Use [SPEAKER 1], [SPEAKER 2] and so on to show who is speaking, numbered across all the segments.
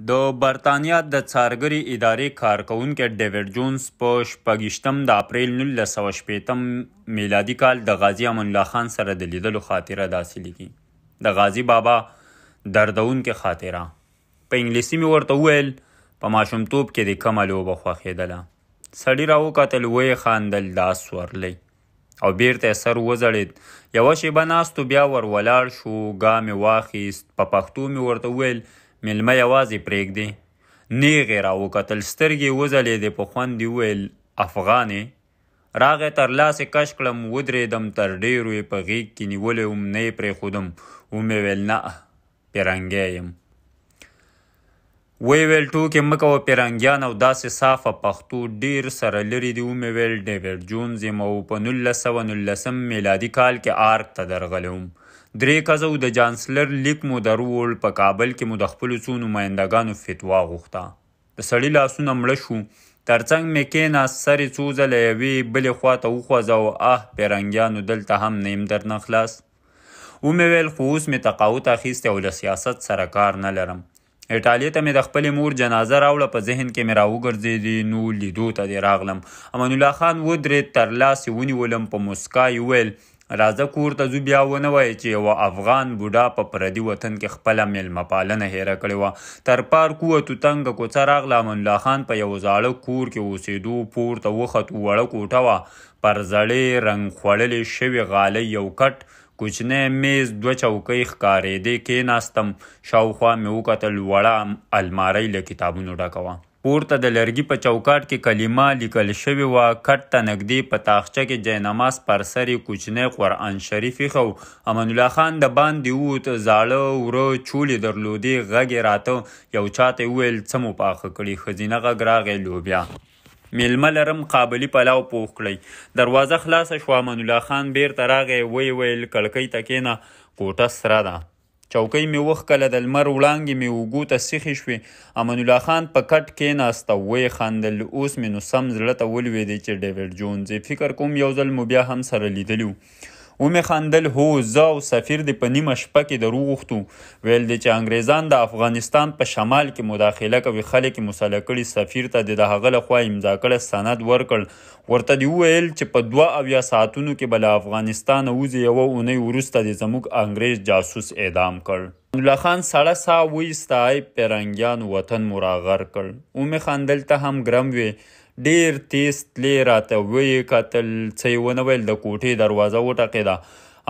[SPEAKER 1] د برتانیا د څارګرې ادارې کارکوونکی ډیویډ جونز په 26 د اپریل 1960 میلادي کال د غازي امان الله خان سره د لیدلو خاطره داسې لیکي. د غازي بابا دردونکې خاطره. په انګلیسي مې ورته وویل، په ماشومتوب کې دې کومه لوبه خوښېدله؟ سړي راوکتل، ویې خندل، د اس سورلۍ. او بیرته یې سر وځړېد. یوه شېبه ناست و، بیا ور ولاړ شو، ګام یې واخیست. په پښتو مې ورته وویل، مېلمه یوازې پرېږدې؟ نېغ یې راوکتل، سترګې یې وځلېدې، په خوند یې وویل، افغان یې؟ راغی، تر لاس یې کش کړم، ودرېدم، تر ډېرو یې په غېږ کې نیولی وم، نه یې پرېښودم. ومې ویل، نه، پیرنګی یم. ویې ویل، ټوکې مه کوه، پیرنګیان او داسې صافه پښتو ډېر سره لرې دي. ومې ویل، ډیویډ جونز یم او په 1919 میلادي کال کې ارګ ته درغلی وم. 3 کسه وو، د چانسلر لیک مو درووړ، په کابل کې مو د خپلو څو نمایندګانو فتوا غوښته. د سړي لاسونه مړه شو، تر څنګ مې کېناست، سر یې څو ځله یوې بلې خواته وخوځاوه. اه، پیرنګیانو دلته هم نه یم درنه خلاص. ومې ویل، خو اوس مې تقاعد اخیستی او له سیاست سره کار نه لرم. ایټالیا ته مې د خپلې مور جنازه راوړه، په ذهن کې مې راوګرځېدې، نو لیدو ته دې راغلم. امان الله خان ودرېد، تر لاس یې ونیولم، په موسکا یې وویل، راځه کور ته ځو، بیا ونه وایې چې یوه افغان بوډا په پردي وطن کې خپله مېلمه پالنه هېره کړې وه. تر پارک ووتو، تنګه کوڅه راغله. امان الله خان په یوه زاړه کور کې اوسېدو. پورته وختو، وړه کوټه وه، پر زړې رنګ خوړلې شوې غالۍ یو کټ، کوچنی میز، 2 چوکۍ ښکارېدې. کېناستم، شاوخوا مې وکتل، وړه المارۍ له کتابونو ډکه وه. پورته د لرګي په چوکاټ کې کلمه لیکل شوې وه. کټ ته نږدې په تاخچه کې جاینماز پر سر یې کوچنی قرآن شریف ایښی و. امان الله خان د باندې ووت، زاړه وره چولې درلودې، غږ یې راته. یو چاته یې وویل، څه مو پاخه کړي؟ ښځینه غږ راغی، لوبیا. مېلمه لرم، قابلي پلاو پوخ کړئ. دروازه خلاصه شوه، امان الله خان بیرته راغی، ویې ویل، کړکۍ ته کښېنه، کوټه سره ده. چوکۍ مې وښکله، د لمر وړانګې مې اوږو ته سیخې شوې. امان الله خان په کټ کېناست او ویې خندل. اوس مې نو سم زړه ته ولوېدې چې ډیویډ جونز یې. فکر کوم یو ځل مو بیا هم سره لیدلي وو. ومې خندل، هو، زه او سفیر دې په نیمه شپه کې دروغوښتو. ویل دې چې انګریزان د افغانستان په شمال کې مداخله کوي، خلک یې مسلح کړي. سفیر ته دې د هغه لخوا امضا کړی سند ورکړ. ورته دې وویل چې په 72 ساعتونو کې به له افغانستانه وځي. یوه اونۍ وروسته دې زموږ انګریز جاسوس اعدام کړ. امان الله خان سړه ساه وایسته، ای پیرنګیانو، وطن مو راغرق کړ. ومې خندل، ته هم ګرم وې، ډېر تېز تلې. راته ویې کتل، څه یې ونه ویل. د کوټې دروازه وټقېده.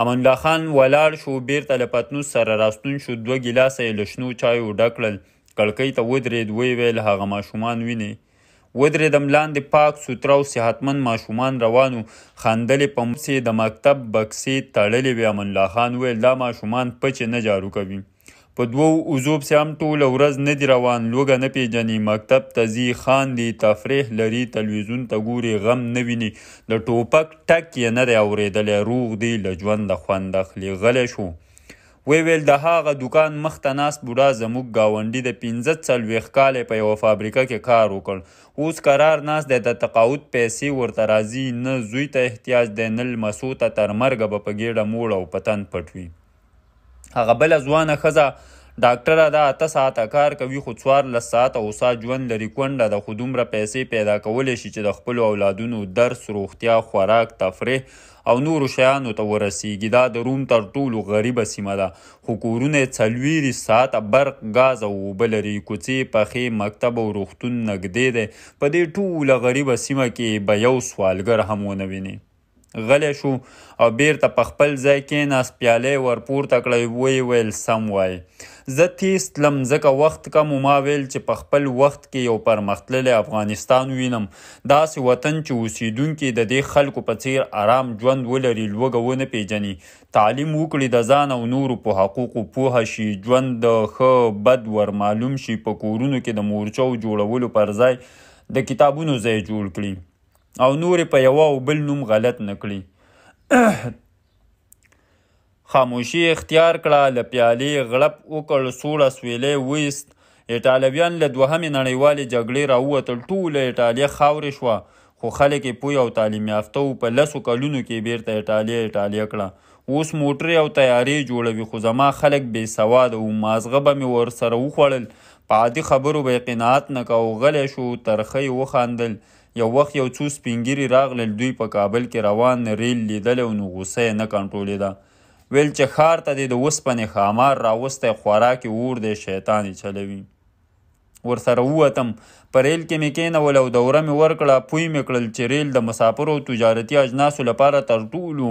[SPEAKER 1] امان الله خان ولاړ شو، بیرته له پتنوس سره راستون شو، 2 ګیلاسه یې له شنو چایو ډک کړل. کړکۍ ته ودرېد، ویې ویل، هغه ماشومان وینې؟ ودرېدم، لاندې پاک سوتره او صحتمند ماشومان روان وو، خندلې، په موڅ یې د مکتب بکسې تړلې وې. امان الله خان وویل، دا ماشومان پچې نه جارو کوي، په 2 اوزو پسې هم ټوله ورځ نه دي روان، لوږه نه پېژني، مکتب ته ځي، خاندي، تفریح لري، تلویزیون ته ګوري، غم نه ویني، د ټوپک ټک یې نه دی اورېدلی، روغ دي، له ژونده خوند اخلي. غلی شو، ویې ویل، د هغه دوکان مخته ناست بوډا زموږ ګاونډي د 45 کاله په یوه فابریکه کې کار وکړ، اوس قرار ناست دی، د تقاعد پیسې ورته راځي، نه زوی ته احتیاج دی، نه لمسو ته، تر مرګه به په ګېډه موړ او په تن پټ وي. هغه بله ځوانه ښځه ډاکټره ده، 8 ساعته کار کوي، خو 14 ساعته هوسا ژوند لري، کونډه ده، خو دومره پیسې پیدا کولی شي چې د خپلو اولادونو درس، روغتیا، خوراک، تفریح او نورو شیانو ته ورسیږي. دا د روم تر ټولو غریبه سیمه ده، خو کورونه یې 24 ساعته برق، ګاز او اوبه لري، کوڅې پخې، مکتب او روغتون نږدې دی. په دې ټوله غریبه سیمه کې به یو سوالګر هم ونه ویني. غلی شو او بیرته په خپل ځای کېناست، پیاله یې ورپورته کړه، ویې ویل، سم وایې. زه تېز تلم ځکه وخت کم و. ما ویل چې په خپل وخت کې یو پرمختللی افغانستان وینم، داسې وطن چې اوسېدونکي د دې خلکو په څېر ارام ژوند ولري، لوږه ونه پېژني، تعلیم وکړي، د ځان او نورو په حقوقو پوه شي، ژوند د ښه بد ور معلوم شي، په کورونو کې د مورچو جوړولو پر ځای د کتابونو ځای جوړ کړي او نورې په یوه او بل نوم غلط نه کړي. خاموشي اختیار کړه، له پیالې غړپ وکړ، سوړ اسویلی وایست. ایټالویان له دوهمې نړیوالې جګړې راووتل، ټوله ایټالیا خاورې شوه، خو خلک یې پوه او تعلیم یافته وو. په 10 کلونو کې یې بیرته ایټالیا ایټالیا کړه. اوس موټرې او طیارې جوړوي، خو زما خلک بې سواده وو، مازغه به مې ورسره وخوړل. په عادي خبرو به یې قناعت نه کاوه. غلی شو، ترخه یې وخندل. یو وخت یو څو سپین ږیري راغلل، دوی په کابل کې روان ریل لیدلی و، نو غوسه یې نه کنټرولېده. ویل چې ښار ته دې د اوسپنې ښامار راوستی، خوراک یې اور دی، شیطان یې چلوي. ورسره ووتم، په ریل کې مې کېنول او دوره مې ورکړه. پوی مې کړل چې ریل د مسافرو او تجارتي اجناسو لپاره تر ټولو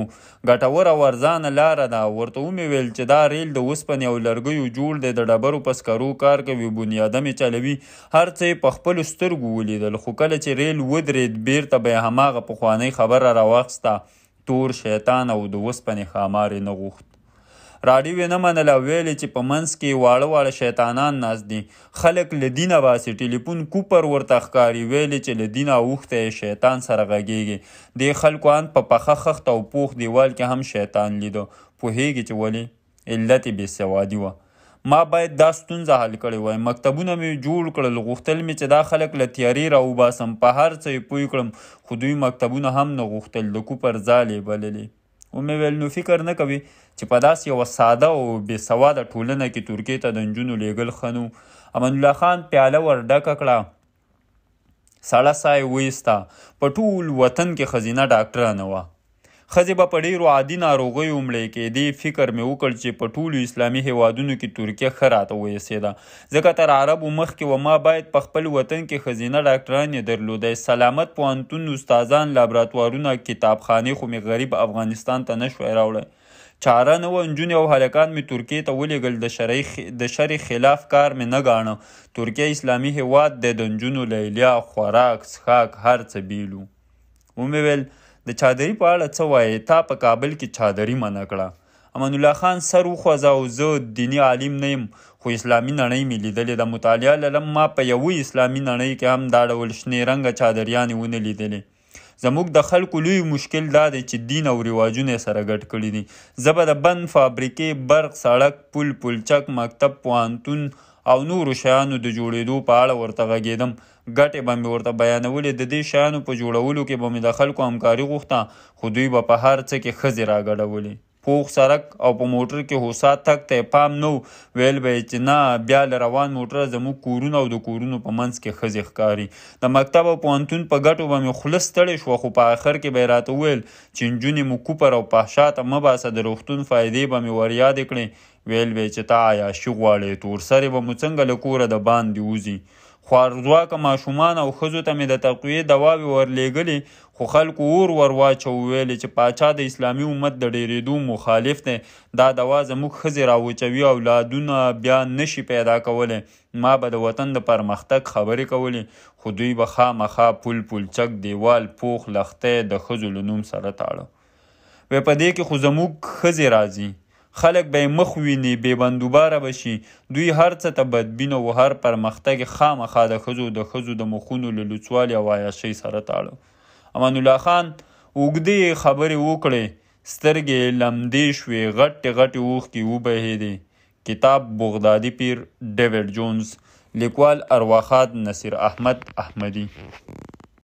[SPEAKER 1] ګټوره او ارزانه لاره ده. ورته ومې ویل چې دا ریل د اوسپنې او لرګیو جوړ دی، د ډبرو په سکرو کار کوي، بنیادم یې چلوي. هر څه یې په خپلو سترګو ولیدل. خو کله چې ریل ودرېد، بېرته به یې هماغه پخوانۍ خبره راواخیسته، تور شیطان او د اوسپنې ښامار یې نه غوښت. راډیو یې نه منله او ویل یې چې په منځ کې یې واړه واړه شیطانان ناست دي، خلک له دینه باسي، ټیلیفون کوپر ورته ښکاري، ویل یې چې له دینه اوښتی یې، شیطان سره غږېږي. دې خلکو ان په پخه خښته او پوخ دیوال کې هم شیطان لیده. پوهېږې چې ولې؟ علت یې بېسوادي وه. ما باید دا ستونزه حل کړې وای. مکتبونه مې جوړ کړل، غوښتل مې چې دا خلک له تیارې راوباسم، په هر څه یې پوه کړم، خو دوی مکتبونه هم نه غوښتل، د کوپر ځالې یې بللې. ومې ویل، نو فکر نه کوې چې په داسې یوه ساده او بې سواده ټولنه کې ترکیې ته د نجونو لېږل ښه نه وو؟ امان الله خان پیاله ور ډکه کړه، سړه ساه یې وایسته. په ټول وطن کې ښځینه ډاکټره نه وه. ښځې به په ډېرو عادي ناروغیو مړې کېدې. فکر مې وکړ چې په ټولو اسلامي هېوادونو کې ترکیه ښه راته وایسېده، ځکه تر عربو مخکې وه. ما باید په خپل وطن کې ښځینه ډاکټرانې درلودای. سلامت پوهنتون، استادان، لابراتوارونه، کتابخانې خو مې غریب افغانستان ته نه شوای راوړی. چاره نه وه، نجونې او هلکان مې ترکیې ته ولېږل. د شرع خلاف کار مې نه ګاڼه. ترکیه اسلامي هېواد دی، د نجونو لیلیه، خوراک، څښاک هر څه بېل وو. ومې ویل، د چادري په اړه څه وایې؟ تا په کابل کې چادري منع کړه. امان الله خان سر وخوځاوه. زه دیني عالم نه یم، خو اسلامي نړۍ مې لیدلې ده، مطالعه لرم. ما په یوه اسلامي نړۍ کې هم دا ډول شنې رنګه چادریانې ونه لیدلې. زموږ د خلکو لوی مشکل دا دی چې دین او رواجونه یې سره ګډ کړي دي. زه به د بند، فابریکې، برق، سړک، پل، پلچک، مکتب، پوهنتون او نورو شیانو د جوړېدو په اړه ورته غږېدم. ګټې به مې ورته بیانولې. د دې شیانو په جوړولو کې به مې د خلکو همکاري غوښته، خو دوی به په هر څه کې ښځې راګډولې. پوخ سړک او په موټر کې هوسا تګ ته یې پام نه و. ویل به یې چې نه، بیا له روان موټره زموږ کورونه او د کورونو په منځ کې ښځې ښکاري. د مکتب او پوهنتون په ګټو به مې خوله ستړې شوه، خو په اخر کې به یې راته وویل چې نجونې مو کوپر او فحشا ته مه باسه. د روغتون فایدې به مې وریادې کړې. ویل به یې چې ته عیاشي غواړې، تورسرې به مو څنګه له کوره د باندې وځي. خوارځواکه ماشومان او ښځو ته مې د تقویې دواوې ورلېږلې، خو خلکو اور ور واچاوه. ویل یې چې پاچا د اسلامي امت د ډېرېدو مخالف دی، دا دوا زموږ ښځې راوچوي، اولادونه بیا نه شي پیدا کولی. ما به د وطن د پرمختګ خبرې کولې، خو دوی به خامخا پل، پلچک، دیوال، پوخ لښتی د ښځو له نوم سره تاړه. وی په دې کې خو زموږ ښځې راځي، خلک به یې مخ ویني، بې بندوباره به شي. دوی هر څه ته بدبینه وو، هر پرمختګ یې خامخا د ښځو د ښځو د مخونو له لوڅوالي او عیاشۍ سره تاړه. امان الله خان اوږدې خبرې وکړې، سترګې یې لمدې شوې، غټې غټې اوښکې وبهېدې. کتاب بغدادي پیر، ډیویډ جونز، لیکوال ارواښاد نصیر احمد احمدي.